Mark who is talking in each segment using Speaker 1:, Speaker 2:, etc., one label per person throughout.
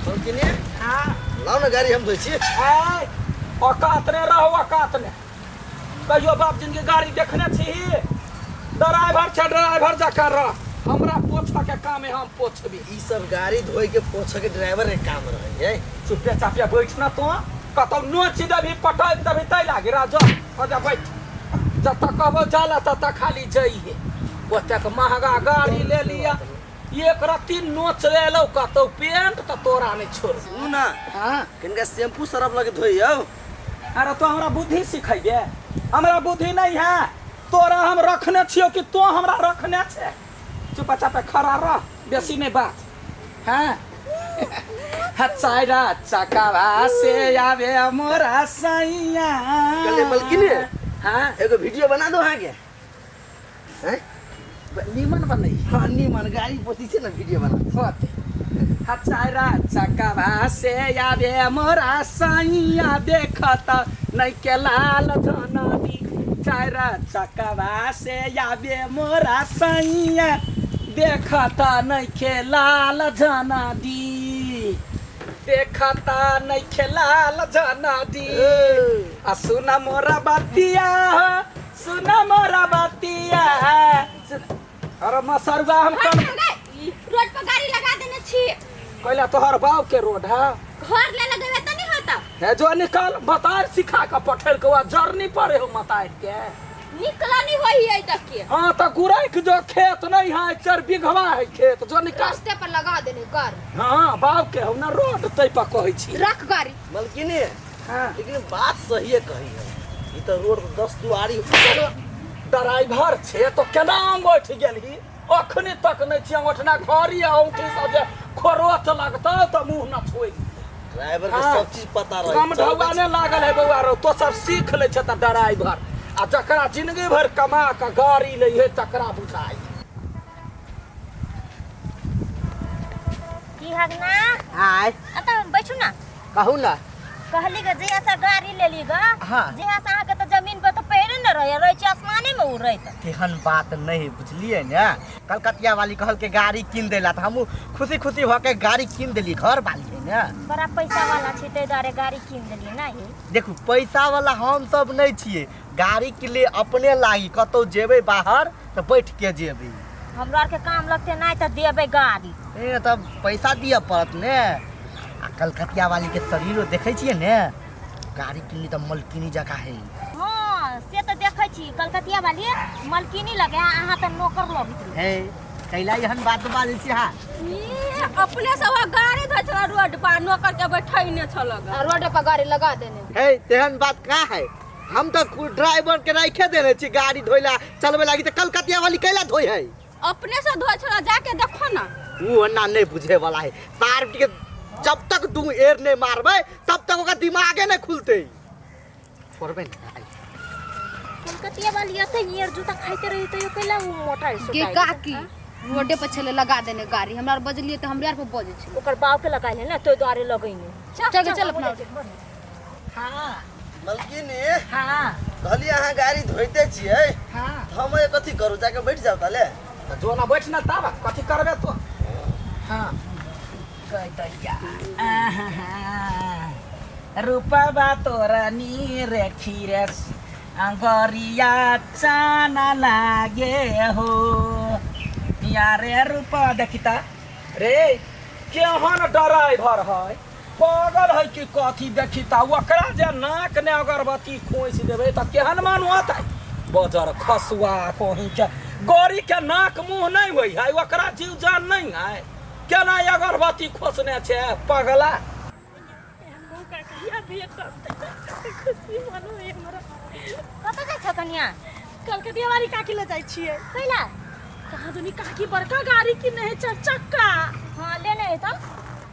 Speaker 1: मलकिनी
Speaker 2: हाँ
Speaker 1: लाउ ने गाड़ी हम धोइ छी
Speaker 2: आय औकात ने रहो औकात ने कहियो बाप जिनके गाड़ी देखने छी ड्राइवर छै ड्राइवर जकाँ रह हमरा पोछऽ के काम है हम पोछबी
Speaker 1: ई सब गाड़ी धोइ के पोछऽ के ड्राइवर के काम रहै है
Speaker 2: चुपे चापे बैठ ना तो कतौ नोच देबही पटक देबही तै लागी रह जो ओजा बैठ जतऽ कहबो जाला ततऽ खाली जइहे ओतेक महगा गाड़ी ले लिया एक रत्ती नोच लेलौ कतौ पेंट तऽ तोरा नहि छोड़
Speaker 1: सुनू ना
Speaker 2: हाँ
Speaker 1: कनिका शैम्पू सरफ लगे धोइयौ
Speaker 2: अरे तो हमरा बुद्धि सिखैबे हमरा बुद्धि नहीं है तोरा हम रखने छियौ कि तो हमरा रखने छे चुप चापे खड़ा रह बेसी नहीं बात हाँ चाइरा चकवा से आवे मोरा सैया
Speaker 1: कहले मलकिनी
Speaker 2: हाँ
Speaker 1: एगो वीडियो बना दो अहाँके हैं
Speaker 2: नीमन बनै
Speaker 1: हाँ नीमन गाड़ी पोती छै ने वीडियो बना
Speaker 2: होते चाइरा चकवा से आवे मोरा सैया देखत नहीं के लाल धनदी चाइरा चकवा से आवे मोरा सैया देखत नहीं के लाल धनदी देखत नहीं के लाल धनदी आ सुना मोरा बतिया सुना मोरा बतिया अरे मसरुआ हम
Speaker 3: हट
Speaker 2: कल
Speaker 3: गए रोड पर गाड़ी लगा देने छी
Speaker 2: कैला तोहर बाप के रोड है
Speaker 3: घर ले लगेबे त नहीं होता
Speaker 2: है जो निकाल बतार सिखा के पठेल के जर्नी पर हो मतार के
Speaker 3: निकला नहीं होई है तक के
Speaker 2: हाँ तो गुरैख जो खेत नहीं है चार बीघवा है खेत जो निकाल
Speaker 3: रास्ते पर लगा देने कर
Speaker 2: हाँ बाप के हो ना रोड तै पर कहै छी
Speaker 3: रख गाड़ी
Speaker 1: मलकिनी
Speaker 2: हाँ
Speaker 1: लेकिन बात सहिए कही है ई तऽ रोड पर दस दुआरी
Speaker 2: ड्राइवर छे तो केना अंगूठ गेलही अखनी तक नहीं छी अंगूठना घड़ी आ औंठी सब जे खरोच लगतौ तऽ मुंह न छोड़ि
Speaker 1: ड्राइवर के
Speaker 2: हाँ।
Speaker 1: सब चीज पता रहे
Speaker 2: कम ढौआ ने लागल है बौआ रो तो सब सीख लै छै तऽ ड्राइवर आ जकरा जिंदगी भरि कमा कऽ गाड़ी लै है तकरा बुझाइ
Speaker 4: की हगना
Speaker 5: आय
Speaker 4: अतः बैठू ना
Speaker 5: कहू ना
Speaker 4: कहली ग जहिया से गाड़ी लेली ग
Speaker 5: हाँ।
Speaker 4: जहिया से अहाँके तऽ जमीन पर तऽ पैरे न रहे रहे छै आसमाने में उड़ैत
Speaker 5: तेहन बात नहीं बुझलिए ने कलकतिया वाली कहल के गाड़ी कीन देला तऽ हमहूँ खुशी खुशी भऽ के गाड़ी कीन देली घर वाली है ने
Speaker 4: बड़ा पैसा वाला छै ताहि दुआरे गाड़ी कीन देलियै ना ई
Speaker 5: देखू पैसा वाला हम सब नहीं छियै गाड़ी के लिए अपने लागी कतौ जेबै बाहर तऽ बैठ के जेबै
Speaker 4: हमरा आरके काम लगतै नहि तऽ देबै गाड़ी
Speaker 5: ए तब पैसा दिअ पड़त ने आ कलकतिया वाली के शरीरो देखै छियै ने गाड़ी किनली तऽ मलकिनी जकाँ है
Speaker 4: हँ से तऽ देखै छी कलकतिया वाली मलकिनी लगे है अहाँ तऽ नौकर लगैत रही
Speaker 5: है कैला एहन बात बाजै छी अहाँ
Speaker 3: ई अपने सब गाड़ी धै छला रोड पर नौकर के बैठैने छल
Speaker 6: आ रोड पर गाड़ी लगा देने
Speaker 5: है तेहन बात का है हम तऽ ड्राइवर के राखे देने छी गाड़ी धोइला चलबे लागी तऽ कलकतिया वाली कैला धोइ है
Speaker 3: अपने से धोइ छला जाके देखो ना
Speaker 5: ऊ अन्ना नहीं बुझे वाला है तार के जब तक तू एर नहीं मारबे तब तक ओकर दिमागे नहीं खुलते छोड़बे नहीं
Speaker 4: कलकतिया वाली एते नियर जूता खाइते रही तो कैला उ मोटा
Speaker 6: के काकी रोडे पर छले लगा देने गाड़ी हमरा आर बजलिए तऽ हमरे आर पर बजै छलै
Speaker 4: ओकर बाप के लगाइले ना तो दुआरे लगैने
Speaker 6: चल चल अपना
Speaker 2: हाँ
Speaker 1: मलकिनी
Speaker 2: हाँ
Speaker 1: कहलियै अहाँ गाड़ी धोइते छियै
Speaker 2: हाँ
Speaker 1: तऽ हम ये कथी करू जाके बैठ जाउ ताले
Speaker 2: तऽ जो ना बैठ ना ताब कथी करबे तो हाँ कह दैया रूपबा तोरा नीर खीरे अंगरिया चाना लागे हो यारे रूपा देखिता रे केहन ड्राइवर है पागल है कि कथी देखी ता ओकरा जे नाक ने अगरबत्ती खोसि देबै तऽ केहन मानवत है बजर खसुआ कहीं के गड़ी के नाक मुँह नहि होइ है ओकरा जीव जान नहि है केना अगरबत्ती खोसने छै पगला
Speaker 4: कतऽ जाइ छौ कनिया
Speaker 7: कलकतिया वाली काकी लग जाइ छियै
Speaker 4: कैला
Speaker 7: कहाँ दुनी काकी बड़का गाड़ी किने है चार चक्का
Speaker 4: हाँ लेने है तऽ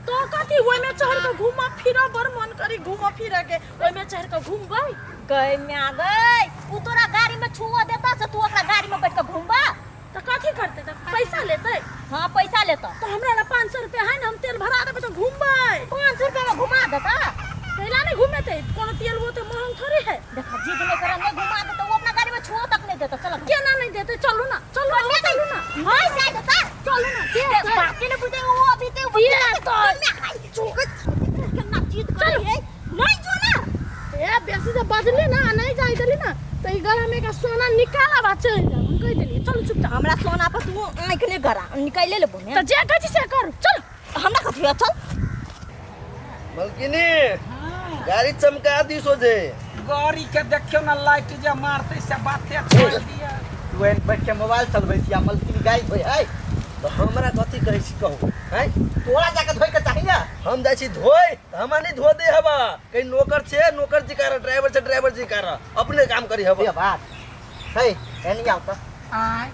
Speaker 7: तो कथी ओहिमे चढ़ के घूमऽ फिरऽ बड़ मन करी घूमऽ फिरऽ के ओहिमे चढ़ के घूमबै
Speaker 4: गई म्या गई उ तोरा गाड़ी में छुआ देता से तू ओकरा गाड़ी में बैठ के घूमबा
Speaker 7: तऽ कथी करतै तऽ पैसा लेतै
Speaker 4: हाँ पैसा लेता
Speaker 7: तऽ हमरा लग 500 रुपया है ने हम तेल भरा देबै तऽ घूमबै
Speaker 4: 500 रुपया में घुमा देता
Speaker 7: कैला नहीं घूमेतै कोनो तेल वो तऽ महंग थोड़े है
Speaker 4: देखा जिद नहीं करा नहीं घुमा देता वो अपना गाड़ी में छुआ तक नहीं देता चल
Speaker 7: केना नहीं देतै चलू ना चलू
Speaker 4: कन्या
Speaker 7: चलू ना।
Speaker 4: हां जाय दता।
Speaker 7: चलू ना के
Speaker 4: ते बाते ने बुझे वो अभी ते
Speaker 7: ये तो
Speaker 4: केना चीज करे है नहीं जो ना।
Speaker 7: ए बेसी से बजली ना नहीं जाई देली ना त ई गला में का सोना निकाला बा चल जा हम कह देली चलू चुपचाप।
Speaker 4: हमरा सोना पर तू आंख ने गरा निकाले लेबो ने।
Speaker 7: त जे कहै छी से करू चल।
Speaker 4: हमरा कथि है, चल।
Speaker 1: मलकिनी गाड़ी चमका दी सोझे।
Speaker 2: गाड़ी के देखियो ना लाइट जे मारते से बाते छोड़ दिया।
Speaker 5: तू एहन बैठ के मोबाइल चलबै छी आ मलकिनी गाड़ी धोइ है।
Speaker 1: तऽ हमरा कथी कहै छी कहू हैं?
Speaker 5: तोरा जाके धोइ के चाही ना।
Speaker 1: हम जाइ छी धोइ तऽ हमरा नहि धो दे हबा, कहीं नौकर छै नौकर जी कार, ड्राइवर छै ड्राइवर जी कार, अपने काम करी हबा।
Speaker 5: ये बात है एनी आउ तऽ।
Speaker 2: आय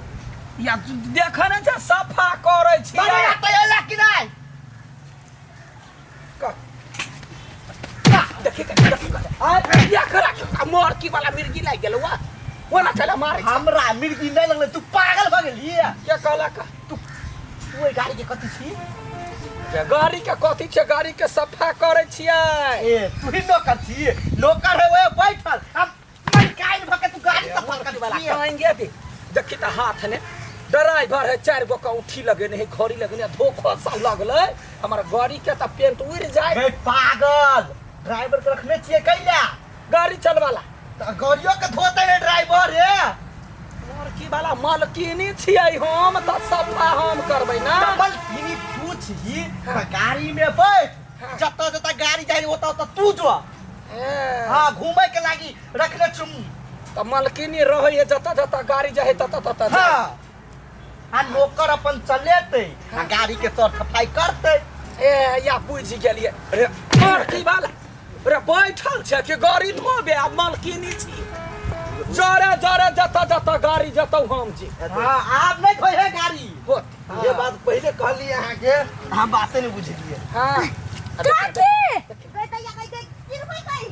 Speaker 2: या देख ने छै सफा करै छी।
Speaker 5: बड़ा तऽ एला कि नहि?
Speaker 2: देखी के देखी के आय देख राख मोरकी वाला मिर्गी लागि गेल वा ओना चला मारै छै।
Speaker 5: हमरा मिर्गी नहि लगलै, तू पागल भऽ गेलही।
Speaker 2: के कहलक?
Speaker 5: तू तू ओहि गाड़ी के कथी छी?
Speaker 2: जे गाड़ी के कथी छै, गाड़ी के सफा करै छियै।
Speaker 5: ए तू ही नौकर छी, नौकर है ओए बैठल हम मलकाइन भऽ के तू गाड़ी सफा करै
Speaker 2: वाला
Speaker 5: छी।
Speaker 2: कहेंगे भी देखी तऽ हाथ ने ड्राइवर है 4 गो के उठी लगेने है घड़ी लगेने धोखा सब लगलै हमर गाड़ी के तऽ पेंट उड़ि जाय।
Speaker 5: बे पागल, ड्राइवर के रखने छियै कैला?
Speaker 2: गाड़ी चलवाला।
Speaker 5: तऽ गाड़ियो के धोते रे ड्राइवर रे।
Speaker 2: लड़की वाला मालकिनी छियै हम तऽ सफा हम करबै ना।
Speaker 5: तऽ मलकिनी तू छी तऽ गाड़ी में बैठ, जतऽ जतऽ गाड़ी जाइ ओतऽ ओतऽ तू जो। हाँ घूमे के लागी रखने छुम।
Speaker 2: तऽ मालकिनी रहै है जतऽ जतऽ गाड़ी जाइ ततऽ ततऽ जाइ।
Speaker 5: हाँ आ नौकर अपन चलेतै आ गाड़ी के सर सफाई करतै।
Speaker 2: ए या बुझि गेलियै रे लड़की वाला रे बैठल छै कि गाड़ी धोबे आ मालकिनी छी जरे जरे जतऽ जतऽ गाड़ी जतौ हम जी।
Speaker 5: हाँ आब नहीं धोइ है गाड़ी।
Speaker 2: होत
Speaker 1: ये बात पहिले कहली अहाँके, अहाँ बाते नहि बुझलियै।
Speaker 2: हाँ
Speaker 7: काकी
Speaker 4: गई तैया गई गई किनबै गई।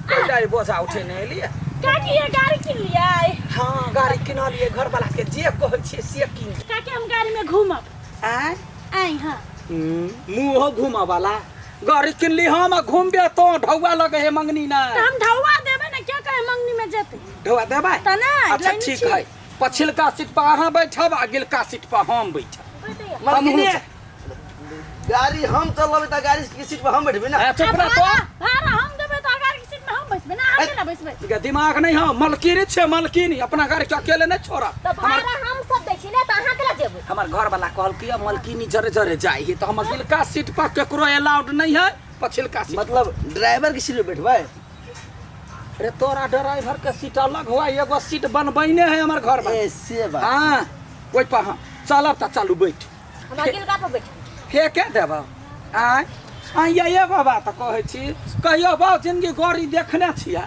Speaker 2: कैला बोझा उठेने एलियै?
Speaker 7: काकी ये गाड़ी किन लियै?
Speaker 2: हाँ गाड़ी किनलियै, घर वाला के जे कहै छियै से किन।
Speaker 7: काकी हम गाड़ी में घूमब।
Speaker 2: आँय?
Speaker 7: आइ हाँ।
Speaker 2: मुँहो घूमऽ वाला गाड़ी किनली हम आ घूमबे तो ढौआ लगे है मंगनी ना।
Speaker 7: तऽ हम ढौआ देबै ने, के कहे मंगनी में जेतै?
Speaker 2: ढौआ देबै?
Speaker 7: तऽ नहि,
Speaker 2: अच्छा
Speaker 7: लाइन
Speaker 2: ठीक
Speaker 7: छी।
Speaker 2: है, पछिलका सीट पर अहाँ बैठब आ अगिलका सीट पर हम बैठब।
Speaker 1: मलकिनी गाड़ी हम चलबै तऽ गाड़ी के सीट पर हम बैठबै ना।
Speaker 2: ए, चुप रह तो।
Speaker 7: भाड़ा हम देबै तऽ गाड़ी के सीट में हम बैसबै ना, अहाँ केना बैसबै?
Speaker 2: ठीक दिमाग नहीं हो, मलकिनी छै मलकिनी, अपना गाड़ी के अकेले नहीं छोड़ब।
Speaker 4: तऽ भाड़ा हम सब दै छी ने तऽ अहाँ केना जेबै?
Speaker 2: हमर घर वाला कहलकै मलकिनी जरे जरे जाइ है तऽ हम अगिलका सीट पर केकरो अलाउड नहीं है, पछिलका सीट।
Speaker 1: मतलब ड्राइवर के सीट पर बैठबै?
Speaker 2: अरे तोरा ड्राइवर के सीट अलग हुआ, एगो सीट बनबैने है हमर घर में।
Speaker 1: ए से बात।
Speaker 2: हाँ ओहि पर हाँ चलब तऽ चलू बैठ।
Speaker 4: हम अगिलका पर बैठब।
Speaker 2: फेके देब? आँय आँय ये एगो बात कहै छी, कहियो बाउ जिंदगी गाड़ी देखने छियै?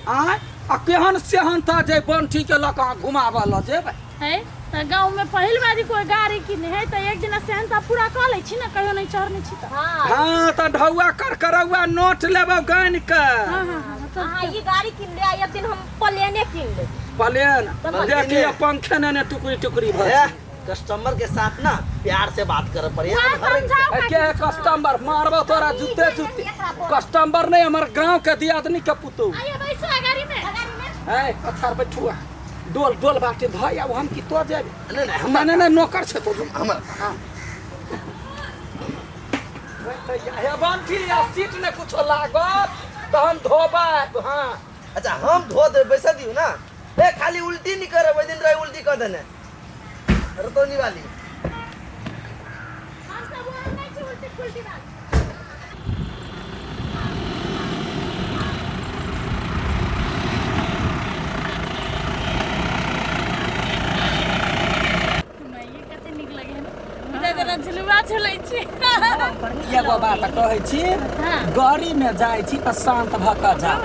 Speaker 2: आँय आ केहन सेहन तऽ जे बंठी के लऽ कऽ अहाँ घुमाबऽ लऽ जेबै?
Speaker 7: है तऽ गाँव में पहिल बारी कोई गाड़ी किने है तऽ एक दिना सेहनता पूरा कऽ लै छी ना, कहियो नहीं चढ़ने छी तऽ।
Speaker 4: हाँ
Speaker 2: हाँ तऽ ढौआ करकरौआ नोट लेबौ गानि के।
Speaker 7: हाँ हाँ हाँ तऽ
Speaker 4: अहाँ ई गाड़ी किन ले, एक दिन हम प्लेने किन लेब।
Speaker 2: प्लेन
Speaker 1: मलकिनी।
Speaker 2: देखिए पंखे ने टुकड़ी टुकड़ी भऽ
Speaker 1: ए, कस्टमर के साथ ना प्यार से बात करे पड़े।
Speaker 7: हाँ, समझाओ काकी।
Speaker 2: के कस्टमर मारबो तोरा जूते जूते। कस्टमर नहीं हमर गांव के दियादनी के पुतोह।
Speaker 7: आइए बैसो गाड़ी में।
Speaker 2: है पछाड़ बैठुआ डोल डोल बाटे धइ आब हम की तो जेबे?
Speaker 1: नहीं नहीं
Speaker 2: हमरा नहीं नहीं नौकर छै तो।
Speaker 1: हमर
Speaker 2: हे बंठी आ सीट ने कुछो लागत तऽ हम धोबै। हाँ
Speaker 1: अच्छा हम धो देबै, बैसा दियौ ना। ए खाली उल्टी नहीं करब, ओहि दिन रहे उल्टी कऽ देने रतौनी वाली।
Speaker 7: हम सब ओहन नहि छी उल्टी पुल्टी बात। कते नीक लगे है ना, जेना झुलुआ झुलै छी।
Speaker 2: एगो बात कहै छी,
Speaker 7: हाँ।
Speaker 2: गाड़ी में जाइ छी तऽ शांत भऽ कऽ जाउ,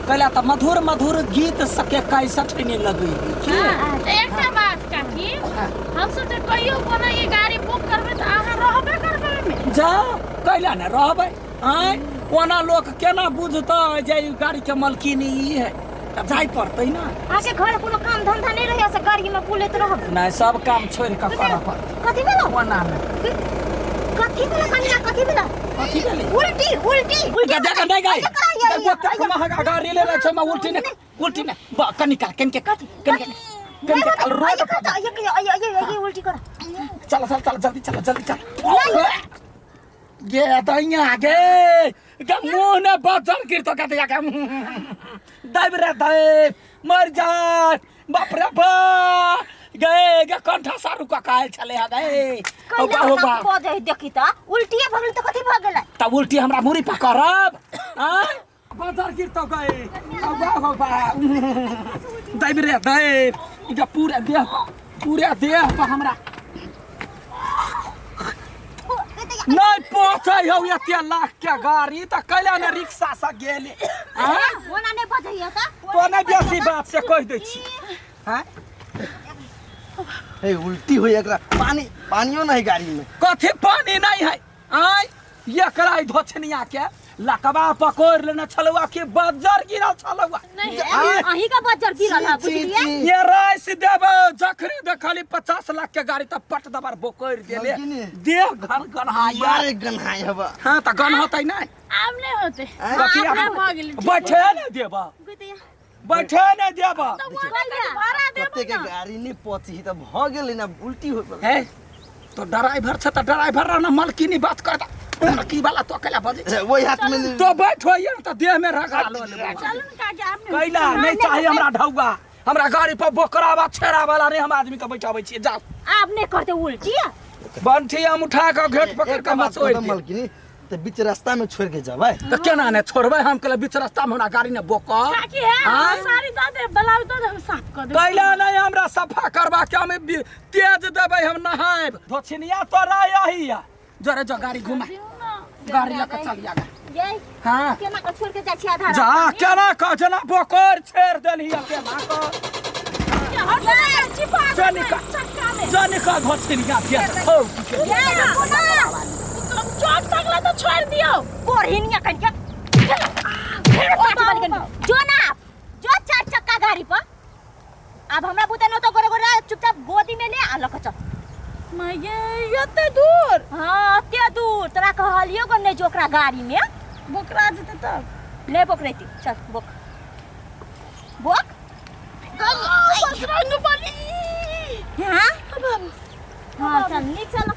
Speaker 2: कैला तऽ मधुर मधुर गीत सबके कैसेट नहि लगै की।
Speaker 7: हाँ, तऽ एकटा बात काकी, हम सब जे कहियो कोनो ई गाड़ी बुक करबै तऽ अहाँ रहबे करबै ओहिमे?
Speaker 2: जाउ कैला ने रहबै? आँय ओना लोक केना बुझतै जे ई गाड़ी के मलकिनी ई है, तऽ जाय पड़तै ना।
Speaker 4: अहाँके घर कोनो काम धंधा नहीं रहै से गाड़ी में बुलैत रहब?
Speaker 2: नहि सब काम छोड़ि कऽ करऽ पड़तै।
Speaker 4: कथी भेलौ?
Speaker 2: ओना नहि।
Speaker 4: कथी भेलौ कनिया, कथी भेलौ?
Speaker 2: कथी भेलै?
Speaker 4: उल्टी उल्टी
Speaker 2: उल्टी देख नहि गाय, ओतेक महगा गाड़ी लेने छै, उल्टी नहि उल्टी नहि, कनिका कनिके कनिके कनी काल रोड पर
Speaker 4: ये उल्टी कर।
Speaker 2: चल चल चल जल्दी चल जल्दी चल। गे दैया गे गे मुँह ने बजर गिर तो कहते के दैब रे दैब मर जा बाप रे बा गे गे कंठा सारू का कायल छले हा गे। ओ बा हो बा
Speaker 4: बजै देखी त उल्टिए भऽ गेल त कथी भऽ गेलै?
Speaker 2: तब उल्टी हमरा मुरी पर करब आय बजर गिर तो गए। ओ बा हो बा दैब रे दैब गे पूरा देह पर पूरा देह पर हमरा नहीं पहुंचे हो एते लाख के गाड़ी त कैला ने रिक्शा से गेले। आँ?
Speaker 4: ओना नहि बजैया त
Speaker 2: तो नहीं बेसी बात से कह दै छी। हाँ?
Speaker 1: हे उल्टी होई एकरा पानी पानियो नहीं गाड़ी में।
Speaker 2: कथी पानी नहीं है? आय एकरा ई धोछनिया के लकवा पकड़ लेने छलुआ के बज्जर गिरल छलुआ।
Speaker 4: नहीं अहीं का बज्जर गिरल है बुझलिए।
Speaker 2: ये राइस देबो जखनी देखली 50 लाख के गाड़ी त पट दबार बोकरि देले देह घन गन्हाय
Speaker 1: मारे गन्हाय हबा।
Speaker 2: हां त गन होतै नै
Speaker 7: आब नै होतै।
Speaker 2: कथी
Speaker 7: आब
Speaker 2: आब
Speaker 7: भऽ गेलै।
Speaker 2: बैठे नै देबा बैठे नै देबा
Speaker 7: भाड़ा देबो
Speaker 1: कते के गाड़ी नै पची त भ गेलै ना उल्टी हो गेलै।
Speaker 2: हे तो ड्राइवर छ त ड्राइवर रह ना मलकिनी बात करता मलकी वाला तो अकेला बजे
Speaker 1: अच्छा, वही हाथ में
Speaker 2: तो बैठो ये त देह में रगड़ा लो ले।
Speaker 7: चलू ने काकी आब नै
Speaker 2: कैला नहीं चाहिए हमरा ढौआ हमरा गाड़ी पर बोकरावा छेड़ा वाला नहीं हम आदमी के बैठाबै छियै जाओ।
Speaker 4: आब नै करतै उल्टी।
Speaker 2: बंठी हम उठा के घेट पकड़ के मसोड़
Speaker 1: एकटा बात मलकिनी त बीच रास्ता में छोड़ के जाबै
Speaker 2: त केना ने छोड़बै हम कहले बीच रास्ता में हमरा गाड़ी ने बोकर
Speaker 7: काकी है
Speaker 2: आँय?
Speaker 7: साड़ी दऽ दे ब्लाउज दऽ दे हम साफ कऽ देब।
Speaker 2: कैला नहीं हमरा सफा करबा के हम तेज देबै हम नहायब धोछिनिया तोरा यही है जरे जो गाड़ी घुमा गाड़ी लऽ के चल आगा।
Speaker 4: ये
Speaker 2: हाँ
Speaker 4: केना के छोड़ के जाइ छी आधा
Speaker 2: जा केना कह जेना बोकर छेड़ देलही केना कह जा निकल जा निकल धोछिनिया के खौ
Speaker 7: चोट लगला तऽ छोड़ि दियौ।
Speaker 4: कोढ़िनिया कनिके जो ना जो चार चक्का गाड़ी पर अब हमरा बुते न तो गोरे गोरे चुपचाप गोदी में ले आ लऽ के चल।
Speaker 7: माये एते दूर?
Speaker 4: हाँ एते दूर तोरा कहलियो गो नहीं जो ओकरा गाड़ी में
Speaker 7: बोकरा जेतै तब
Speaker 4: नहीं बोकरेती चल बोक बोक।
Speaker 7: बजरंग बली।
Speaker 4: हाँ
Speaker 7: बाबू
Speaker 4: हाँ चल नीक चल।